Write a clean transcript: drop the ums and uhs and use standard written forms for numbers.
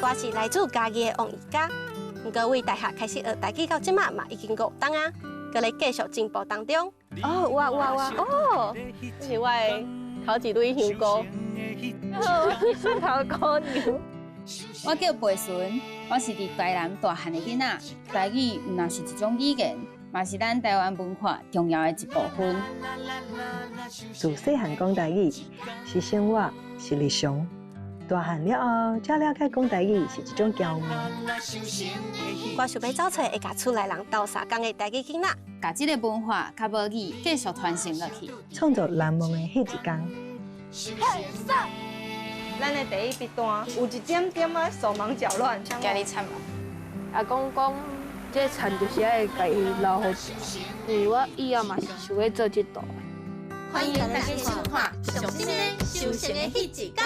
我是來自嘉義的王怡嘉。毋過對大學開始學台語到這馬嘛已經5冬啊，閣咧繼續進步當中。哦，有啊有啊有啊，哦，這是我的頭一蕊香菇。蒜頭姑娘。我叫培純，我是佇台南大漢的囡仔。台語毋但是一種語言，嘛是咱台灣文化重要的一部分。自細漢講台語是生活，是日常。大漢了後，才了解講台語是一種驕傲。我想欲走揣會共厝內人鬥相共的台語囡仔，共這个文化佮母語繼續傳承落去，創造難忘的彼一工。咱的第一筆單有一點點仔手忙腳亂，驚你慘啊！阿公講，這田就是愛共伊留予，因為我以後嘛是想欲做這道。歡迎大家收看上新的、收成的彼一工。